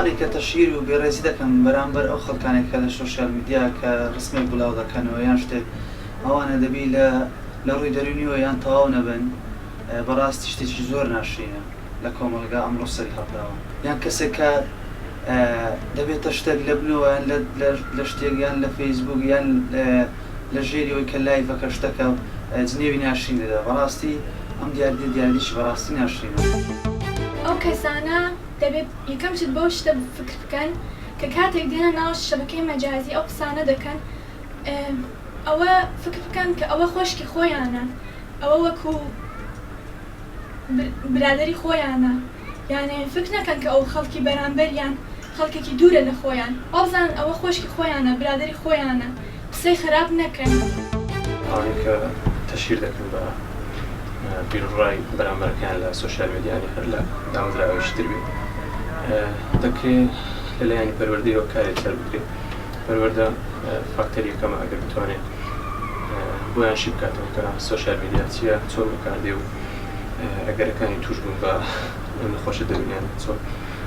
ئەوانەی کە تەشهیر و بێڕێزی دەکەن بەرامبەر ئەو خەڵکانەی کە لە social media کە ڕسمێک بڵاو دەکەنەوە یان شتێک ئەوانە دەبی لە لە ڕووی دەروونیەوە یان تەواو نەبن بەڕاستی شتێکی زۆر ناشرینە لە کۆمەڵگا ئەمڕۆ سەری هەڵداوە یان کەسێک کە دەبێتە شتێک لە بنەوە یان لە شتێک یان لە فەیسبوک یان لە ژێری ئەوەی کە live ەکە شتەکە جنێوی ناشرین دەدا بەڕاستی ئەم دیاردەیە دیاردەیەکی بەڕاستی ناشرینە. ئەو کەسانە دەبێت یەکەم شت بەو شتە فکر بکەن کە کاتێک دێنە ناو شەبەکەی مەجازی ئەو قسانە دەکەن ئەوە فکر بکەن کە ئەوە خۆشکی خۆیانە ئەوە وەکو برادەری خۆیانە یانێ فکر نەکەن کە ئەو خەڵکی بەرامبەریان خەڵکێکی دوورە لە خۆیان وابزانن ئەوە خۆشکی خۆیانە برادەری خۆیانە قسەی خراپ نەکەن. ئەوانەی کە تەشهیر دەکەن بە بیروڕای بەرامبەرەکەیان لە social media یانی هەر لە دامەزراوەیەکی تر بێت دەکرێ لە لایەنی پەروەردەیەوە کارێک لەسەر بکرێت پەروەردە فاکتەری یەکەمە ئەگەر بتوانێت بۆیان شی بکاتەوە کە social media چییە چۆن بەکاردێ و ئەگەرەکانی توش بوون بە نەخۆشی دەروونیان چۆن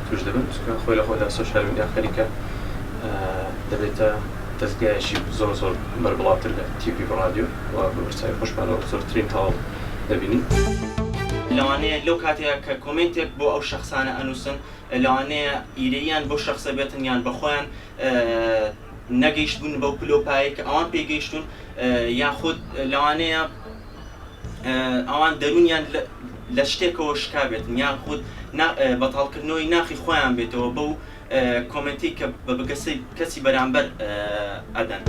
توش دەبن چونکە خۆی لە خۆدا social media خەریکە دەبێتە دەزگایەکی زۆر زۆر بەربڵاوتر لە تیڤی و ڕادیۆ و بە بەرچاوی خۆشمانەوە زۆرترین هەواڵ دەبینین. لەوانەیە لەو کاتەیا کە کۆمێنتێک بۆ ئەو شەخسانە ئەنووسن لەوانەیە ئیرەییان بەو شەخسە بێتن یان بەخۆیان نەگەیشتبوون بەو پلە و پایەی کە ئەوان پێی گەیشتوون یاخود لەوانەیە ئەوان دەروونیان لە شتێکەوە شکابێتن یاخود بەتاڵکردنەوەی ناخی خۆیان بێتەوە بەو کۆمێنتەی کە بە کەسی بەرامبەر ئەدەن.